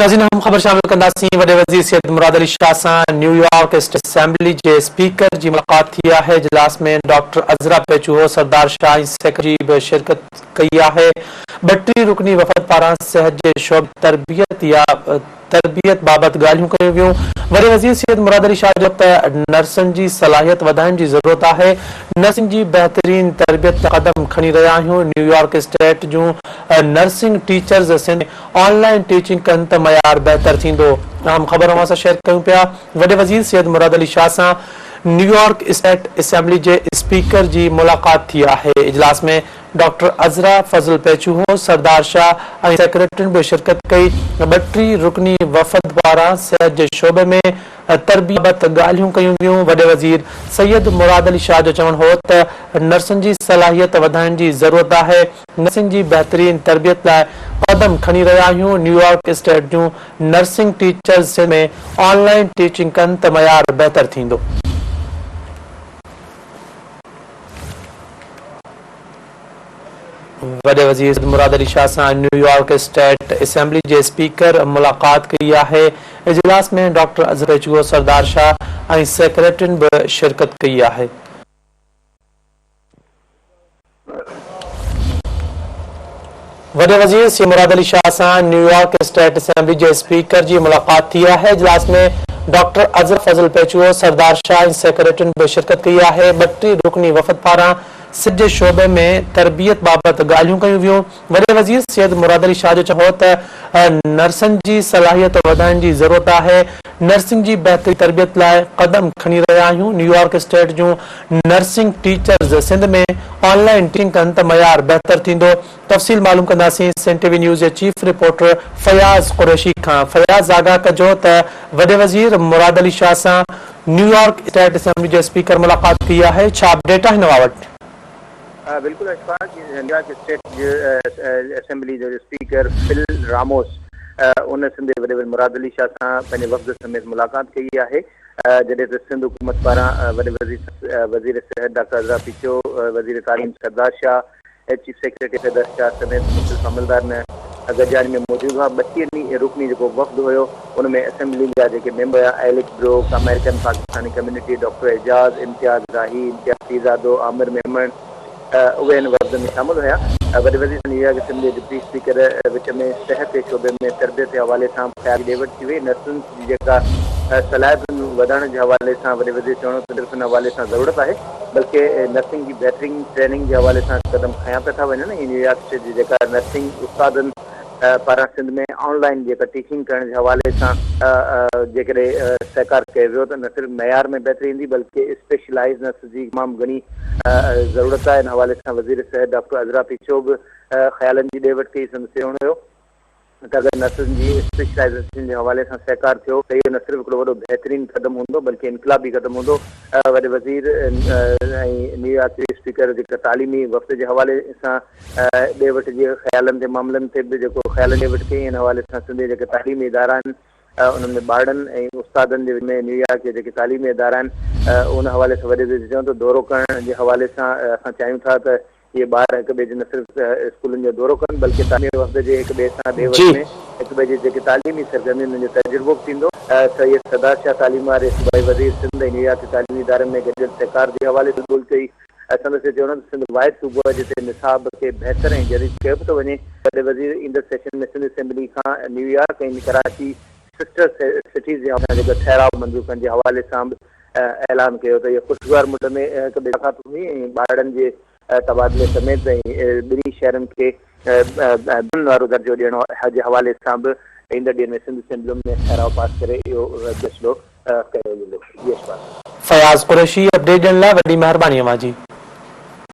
ناظرين اهم خبر شامل ڪنداسين وڏي وزير سيد مراد علي شاهه سان نيويارڪ اسٽيٽ اسيمبلي جي اسپيڪر جي ملاقات ٿي آهي اجلاس ۾ ڊاڪٽر عذرا پيچوهو سردار شاهه ۽ سيڪريٽري به شرڪت ڪئي آهي ٻٽي رڪني وفد پاران صحت جي شعبي تربيت يا تربيت بابت ڳالهيون ڪيون ويون. وڏي وزير سيد مراد علي شاهه جو ته نرسن جي صلاحيت وڌائڻ جي ضرورت آهي، نرسنگ جي بهترين تربيت لاء قدم کڻي رهيا آهيون، نيويارڪ اسٽيٽ جون nursing teachers Sindh ۾ online teaching ڪن ته معيار بهتر ٿيندو. اهم خبر اوهان سان شيئر ڪيون پيا وڏي وزير سيد مراد علي شاهه سان نيويارڪ اسٽيٽ اسيمبلي جي اسپيڪر جي ملاقات ٿي آهي اجلاس ۾ ڊاڪٽر عذرا فضل پيچوهو، سردار شاهه ۽ سيڪريٽرين به شرڪت ڪئي. ٻٽي رڪني وفد پاران صحت جي شعبي ۾ تربيت بابت ڳالهيون ڪيون ويون. وڏي وزير سيد مراد علي شاهه جو چوڻ هو ته نرسن جي صلاحيت وڌائڻ جي ضرورت آهي، نرسنگ جي بهترين تربيت لاء قدم کڻي رهيا آهيون، نيويارڪ اسٽيٽ جون نرسنگ ٽيچرز سنڌ ۾ آن لائين ٽيچنگ ڪن ته معيار بهتر ٿيندو. وڏي وزير سيد مراد علي شاهه سان نيويارڪ اسٽيٽ اسيمبلي جي اسپيڪر ملاقات ڪئي آهي، اجلاس ۾ ڊاڪٽر اظهر پيچوهو، سردار شاهه ۽ سيڪريٽرين به شرڪت ڪئي آهي. وڏي وزير سيد مراد علي شاهه سان نيويارڪ اسٽيٽ اسيمبلي جي اسپيڪر جي ملاقات ٿي آهي، اجلاس ۾ ڊاڪٽر اظهر فضل پيچوهو، سردار شاهه ۽ سيڪريٽرين به شرڪت ڪئي آهي، ٻٽي رڪني وفد پاران صحت جي شعبي ۾ تربيت بابت ڳالهيون ڪيون ويون، وڏي وزير سيد مراد علي شاهه جو چوڻ هو ته نرسن جي صلاحيت وڌائڻ جي ضرورت آهي، نرسنگ جي بهترين تربيت لاء قدم کڻي رهيا آهيون، نيويارڪ اسٽيٽ جون نرسنگ ٽيچرز سنڌ ۾ آن لائين ٽيچنگ ڪن ته معيار بهتر ٿيندو، تفصيل معلوم ڪنداسين سنڌ ٽي وي نيوز جي چيف رپورٽر فياض قريشي کان، فياض آگاهه ڪجو ته وڏي وزير مراد علي شاهه سان نيويارڪ اسٽيٽ اسيمبلي جي اسپيڪر ملاقات ڪئي آهي، ڇا اپڊيٽ آهن اوهان وٽ؟ بلڪل اشفاق، نيويارڪ اسٽيٽ اسيمبلي جو اسپيڪر فل راموس ان سنڌ جي وڏي وزير مراد علي شاهه سان پنهنجي وفد سميت ملاقات ڪئي آهي. جڏهن ته سنڌ حڪومت پاران وڏي وزير وزير صحت ڊاڪٽر عذرا پيچوهو، وزير تعليم سردار شاهه ۽ چيف سيڪريٽري حيدر شاهه سميت مختلف عملدارن گڏجاڻي ۾ موجود هئا. 32 رڪني جيڪو وفد هيو ان ۾ اسيمبلي جا جيڪي ميمبر هيا Alec Brook, American Pakistani community, doctor Ejaz, Imtiaz Rahi, Imtiaz Pirzado, Amir Memon اهي ان وفد ۾ شامل هيا. وڏي وزير سان نيويارڪ اسيمبلي جي ڊپٽي اسپيڪر وچ ۾ صحت جي شعبي ۾ تربيت جي حوالي سان خيال جي ڏي وٺ ٿي وئي. نرسن جي جيڪا صلاحيتن وڌائڻ جي حوالي سان وڏي وزير چوڻ ته صرف ان حوالي سان ضرورت آهي بلڪه نرسنگ جي بهترين ٽريننگ جي حوالي سان قدم کنيا پيا ٿا وڃن ۽ نيويارڪ اسٽيٽ جي جيڪا نرسنگ استادن پاران سنڌ ۾ آن لائين جيڪا ٽيچنگ ڪرڻ جي حوالي سان جيڪڏهن سهڪار ڪيو ويو ته نه صرف معيار ۾ بهتري ايندي بلڪه اسپيشلائيز نرس جي تمام گهڻي ضرورت آهي ان حوالي سان وزير صحت ڊاڪٽر عذرا پيچوهو به خيالن جي ڏي وٺ ڪئي سندس چوڻ هيو ته اگر نرسن جي اسپيشلائيزيشن جي حوالي سان سهڪار ٿيو ته اهو نه صرف هڪڙو وڏو بهترين قدم هوندو بلڪه انقلابي قدم هوندو. وڏي وزير ۽ نيويارڪ جي اسپيڪر جيڪا تعليمي وفد جي حوالي سان ڏي وٺ جي خيالن تي معاملن تي به جيڪو خيالن ڏي وٺ ڪئي ان حوالي سان سنڌ جي جيڪي تعليمي ادارا آهن انهن ۾ ٻارڙن ۽ استادن جي وچ ۾ نيويارڪ جي جيڪي تعليمي ادارا آهن ان حوالي سان وڏي وزير چيو ته دورو ڪرڻ جي حوالي سان اسان چاهيون ٿا ته اهي ٻار هڪ ٻئي جو نه صرف اسڪولن جو دورو ڪن بلڪه تعليمي وفد جي هڪ ٻئي سان ڏي وٺ ۾ هڪ ٻئي جي جيڪي تعليمي سرگرميون انهن جو تجربو به ٿيندو. سيد سردار شاهه تعليم واري صوبائي وزير سنڌ ۽ نيويارڪ جي تعليمي ادارن ۾ گڏيل سهڪار جي حوالي سان ڳالهه ڪئي ۽ سندس اهو چوڻ هو ته سنڌ واحد صوبو آهي جتي نصاب کي بهتر ۽ جديد ڪيو به ٿو وڃي. وڏي وزير ايندڙ سيشن ۾ سنڌ اسيمبلي کان نيويارڪ ۽ ڪراچي سسٽر سٽيز جي حوالي سان جيڪو ٺهراء منظور ڪرڻ جي حوالي سان به اعلان ڪيو ته اهي خوشگوار مڊ ۾ هڪ ٻئي ملاقات هئي ۽ ٻارڙن جي تبادلي سميت ۽ ٻنهي شهرن کي بن وارو درجو ڏيڻ جي حوالي سان به ايندڙ ڏينهن ۾ سنڌ اسيمبلين ۾ ٺهراء پاس ڪري اهو فيصلو ڪيو ويندو. جي اشفاق. فياض قريشي اپڊيٽ ڏيڻ لاء وڏي مهرباني اوهان جي.